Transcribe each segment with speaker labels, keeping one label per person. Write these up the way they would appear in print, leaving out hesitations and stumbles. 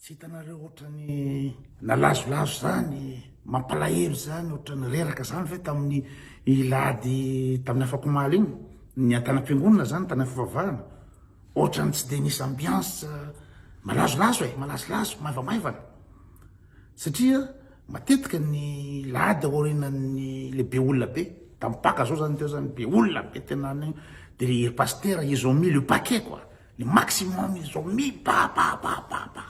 Speaker 1: Tsy hitanareo ohatrany nalazolazo zany, mampalahelo zany, ohatrany reraka zany ve tamin'ny ilady tamin'ny afakomaly iny, ny antanam-piangonana zany, tany amin'ny fivavahana, ohatrany tsy de nisy ambiance, malazolazo e, malazolazo, maivamaivana, satria matetika ny lahady aorianan'ny le be olona be, tamin'ny paka zao zany teo zany be olona be tena any, de ry pasitera ils ont mis le paquet quoi. Le maximum ils ont mis ba ba ba ba ba.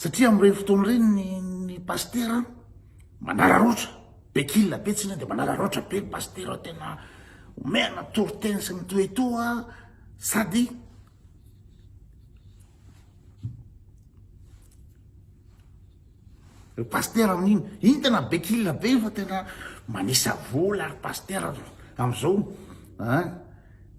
Speaker 1: Satria amin'ireny fotoana ireny ny ny pasitera manararaotra, be kila be tsina dia manararaotra be ny pasitera tena omena toriteny sy ny toetoa sady ry pasitera amin'iny, iny tena be kila be fa tena manisa vola ry pasitera amin'izao an.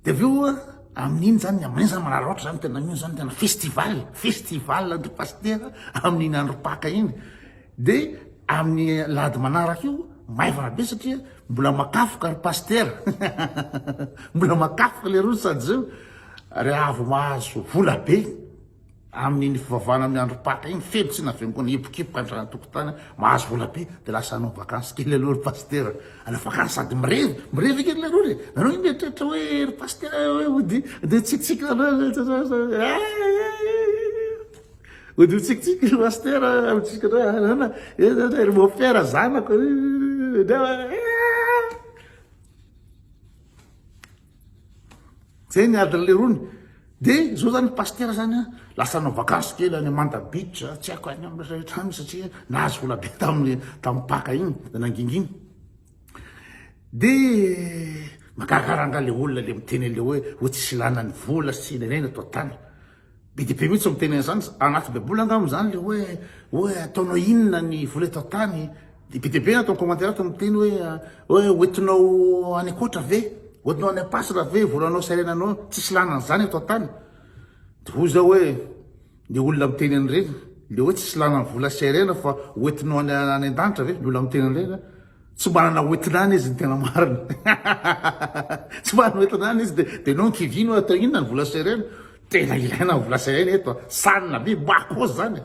Speaker 1: De avy eo amin'iny zany, amin'iny zany manararaotra zany tena iny zany tena festival, festival ndry pasitera amin'iny andro paka iny. De amin'ny alahady manaraka io maivana be satria mbola makafoka ry pasitera, mbola makafoka leroa sady zao ry avo mahazo vola be. Amin'iny fivavahana amin'ny andro Paka iny, feno tsy navengo ny hipokipoka andra an-tokotany, mahazo vola be, dia lasa hanao vakansy kely aloha ry pasitera. Hanao vakansy sady mirevy, mirevy ange ry leroa e. Nareo iny mieritreritra hoe ry pasitera hoe hody dia tsikitsiky hody mitsikitsiky ry pasitera, mitsikitsiky indray, ry mopera zanako. Zay ny adin'ny lerony. De zao zany pasitera zany an, lasa hanao vakansy kely any Manda Beach, tsy haiko any amin'ny rehetra any satria nahazo vola be tamin'ny tamin'ny Paka iny, de nangingina. De mahagaga rangahy le olona le miteny an'le hoe hoe tsisy ilana ny vola sy ny harena eto an-tany. Be dia be mihitsy no miteny an'izany, anaty baiboly angamba izany le hoe hoe ataonao inona ny vola eto an-tany, de be dia be ato amin'ny commentaire ato miteny hoe hoe hoentinao any ankoatra ve, hoentinao any am-pasana ve volanao sy harenanao, tsisy ilana an'izany eto an-tany. De hoy zao hoe ny olona miteny an'ireny, le hoe tsisy ilana ny vola sy harena fa hoentinao any any an-danitra ve, ny olona miteny an'ireny Tsy manana hoentina any izy ny tena marina. Tsy manana hoentina any izy de de enao kivino hoe atao inona ny vola serena. Tena ilaina ny vola serena eto a. Sanina be bako zany.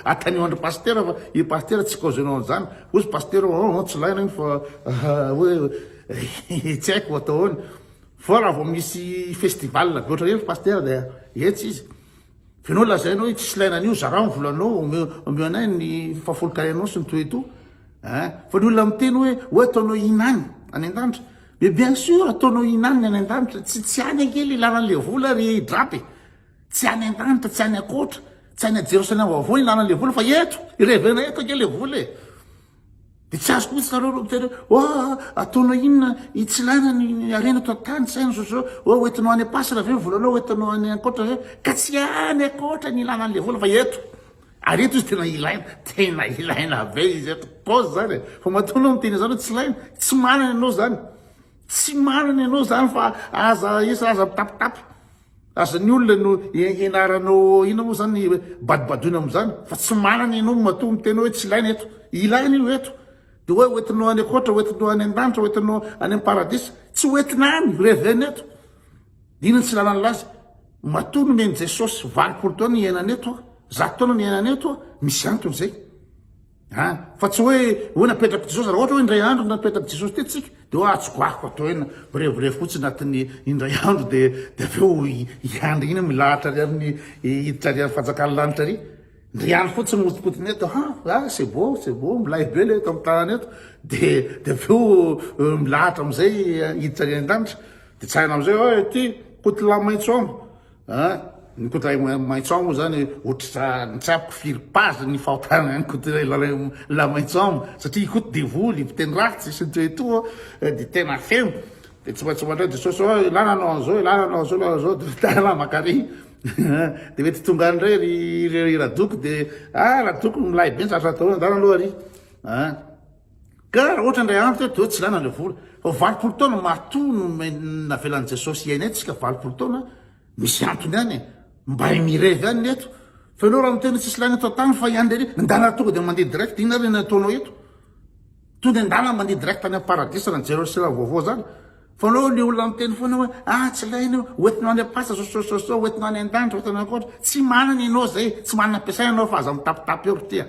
Speaker 1: Atanio andry pasitera fa i pasitera tsy causionao an'izany. Hoy izy pasitera oh oh tsy ilaina iny fa hoe tsy haiko atao ahoana. Fa raha vao misy festival be ohatran'ireny pasitera dia etsy izy. F'enao lazaina hoe tsisy ilaina an'io, zarao ny volanao, omeo omeo anay ny fahafolon-karenao sy ny tout et tout. Hein? Fa ny olona miteny hoe hoe ataonao inona any, any an-danitra. Mais bien sûr ataonao inona any ny any an-danitra, tsy tsy any ange le ilana an'le vola ry drapy e. Tsy any an-danitra, tsy any ankoatra, tsy any Jerosalema vaovao ilana an'le vola fa eto, irevena eto ange le vola e. De tsy azoko mihitsy nareo reo miteny hoe oh ataonao inona hitsilana ny harena eto an-tany tsy haino zao zao oh hoentinao any am-pasana ve ny volanao hoentinao any ankoatra ve ka tsy any ankoatra ny ilana an'le vola fa eto ary eto izy tena ilaina tena ilaina be izy eto cause zany e fa matoa anao miteny zany hoe tsy ilaina tsy manana ianao zany tsy manana ianao zany fa aza isa aza mitapitapy Aza ny olona no ianaranao inona moa zany badobadoina amin'izany fa tsy manana ianao matoa miteny hoe tsy ilaina eto. Ilaina io eto. De hoe hoentinao any ankoatra, hoentinao any an-danitra, hoentinao any amin'ny paradisa. Tsy hoentina any, revena eto. Inona tsy ilana an'laza? Matoa nomen'i Jesosy 80 taona iainana eto, 100 taona niainana eto, misy antony zay. An! Fa tsy hoe hoe napetrak'i Jesosy, raha ohatra hoe indray andro napetrak'i Jesosy teto tsika, de hoe ah tsy goaviko atao eny, mirevirevy fotsiny anatin'ny indray andro de de avy eo hiandry iny milahatra ary amin'ny hiditra ary amin'ny fanjakan'ny lanitra ary. Indray andro fotsiny mihodinkodina eto, ah ah c'est beau, c'est beau, milay be le eto amin'ny tanàna eto, de de avy eo milahatra amin'izay hiditra ary an-danitra. De tsaina amin'izay hoe ity kotilahy maitso ao. An! Ny Kotilahy Maitso ao moa zany otrza tsy ampiko firy page ny fahotana ny Kotilahy Maitso ao satria i Koto devoly, mpiteny ratsy sy ny toetoa dia tena feno dia tsy maintsy mandray Jesosy hoe ilana anao an'izao, ilana anao an'izao, ilana an'izao dia tana makary dia mety tonga any indray ry ry Radoko dia ah Radoko milay be ny zavatra atao andana aloha ary an! Ka raha ohatra indray andro teo dia hoe tsy ilaina ilay vola. Fa 80 taona matoa no navelan'i Jesosy hiaina eto isika 80 taona, misy antony ihany e. Mba mirevy ihany ny eto. Fa ianao raha miteny hoe tsisy ilaina eto an-tany fa hiandry ery, ndana tonga dia mandeha direct, inona ary ny ataonao eto? Tonga dia ndana mandeha direct any amin'ny paradisa na Jerosalema vaovao zany. Fa anao le olona miteny foana hoe ah tsy ilaina io, hoentinao any am-pasana zao zao zao zao, hoentinao any an-danitra, hoentinao any an-koatra. Tsy manana ianao zay, tsy manana ampiasaina ianao fa aza mitapitapy eo ry ty a.